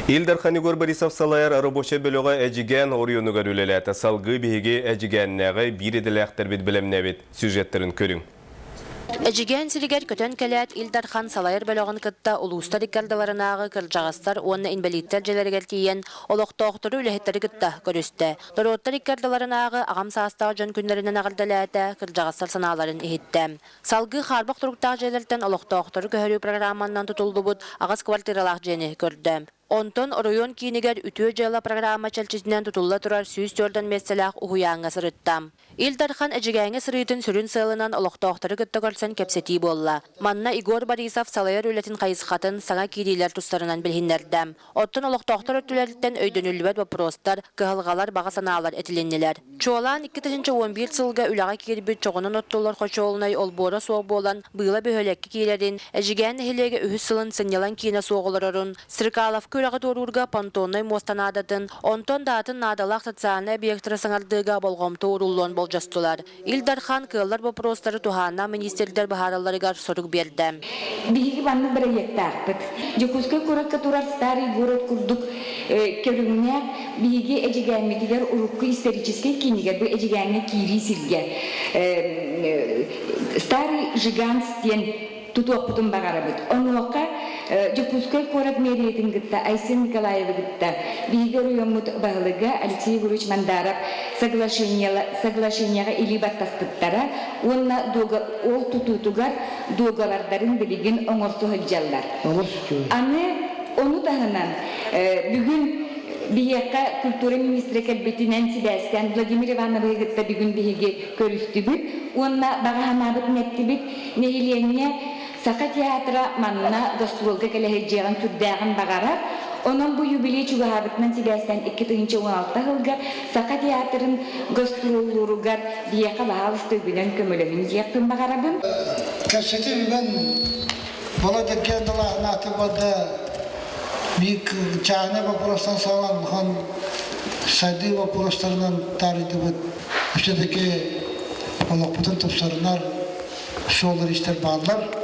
Ил Дархан Егор Борисов салайар рабочай бөлөҕө Эдьигээн оройуонугар үлэлээтэ. Салгыы биһиги Эдьигээннээҕи биир идэлээхтэрбит бэлэмнээбит сюжеттарын көрүҥ. Эдьигээн сиригэр көтөн кэлээт Ил Дархан салайар бөлөҕүн кытта улуустар икки ардыларынааҕы кырдьаҕастар уонна инбэлииттэр дьиэлэригэр тиийэн олохтоохтору үлэһиттэри кытта көрүстэ. Норуоттар икки ардыларынааҕы аҕам саастаах дьон күннэринэн эҕэрдэлээтэ, кырдьаҕастар санааларын иһиттэ. Салгыы хаарбах туруктаах дьиэлэртэн олохтоохтору көһөрүү программанан тутуллубут аҕыс квартиралаах дьиэни көрдө. Онтон оройуон киинигэр Үтүө дьыала программа чэрчитинэн тутулла турар 104 миэстэлээх уһуйааҥҥа сырытта. Ил Дархан Эдьигээҥҥэ сырыытын сүрүн сыалынан олохтоохтору кытта көрсөн кэпсэтии буолла. Манна Егор Борисов салайар үлэтин хайысхатын, саҥа киириилэр тустарынан билиһиннэрдэ. Оттон олохтоохтор өттүлэриттэн өйдөнүллүбэт боппуруостар, кыһалҕалар, баҕа санаалар этилиннилэр. Чуолаан 2011 сылга үлэҕэ киирбит чоҕунан оттуллар хочуолунай олбуора суох буолан, быыла бөһүөлэккэ киирэрин, Эдьигээн нэһилиэгэ үһүс сылын сынньалаҥ киинэ суох олорорун, Стрекаловка үрэҕи туоруурга понтоннай муоста наадатын, онтон да атын наадалаах социальнай объектары саҥардыыга болҕомто ууруллуон болдьостулар. Ил Дархан кыаллар боппуруостары туһааннаах миниистирдэр быһааралларыгар сорук биэрдэ. Биһиги маннык бырайыактаахпыт. Дьокуускай куоракка турар Старый город курдук көрүҥнээх биһиги Эдьигээммитигэр урукку историческай киинигэр бу Эдьигээҥҥэ киирии сиргэ Старый Жиганс диэн тутуохпутун баҕарабыт. Онуоха Дьокуускай куорат мэриятын кытта Айсен Николаевы кытта биһиги оройуоммут баһылыга Алексей Егорович Мандаров соглашениеҕа илии баттаспыттара уонна ол тутуутугар дуогабардарын билигин оҥорсо сылдьаллар. Аны ону таһынан бүгүн биһиэхэ культура министрэ кэлбитинэн сибээстээн Владимир Ивановиһы кытта бүгүн биһиги көрүстүбүт уонна баҕа санаабытын эттибит. Нэһилиэнньэ Саха театра манна гастролга кэлэ сылдьыаҕын сүрдээҕин баҕарар. Онон бу юбилей чугаһаабытынан сибээстээн 2016 сылга Саха театрын гастроллууругар биһиэхэ баһаалыста үбүнэн көмөлөһүн диэхпин баҕарабын. Кэпсэтии бүгүн Володя Кендалаахнааты бада биир чааһынай боппуруостан саҕалаан улахан сайдыы боппуруостарынан таарыйдыбыт. Все-таки олохпутун тупсарынар суоллар-иистэр бааллар.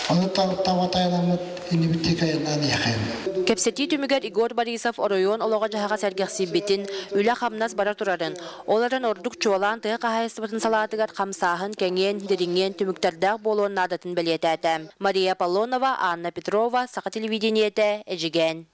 Ону таба тайанаммыт иннибит диэки айаннаан иһэххин. Кэпсэтии түмүгэр Егор Борисов оройуон олоҕо-дьаһаҕа сэргэхсийбитин, үлэ-хамнас бара турарын, ол эрэн ордук чуолаан тыа хаһаайыстыбатын салаатыгар хамсааһын кэҥиэн, дириҥиэн, түмүктэрдээх буолуон наадатын бэлиэтээтэ. Мария Аполлонова, Анна Петрова, Саха телевидениетэ, Эдьигээн.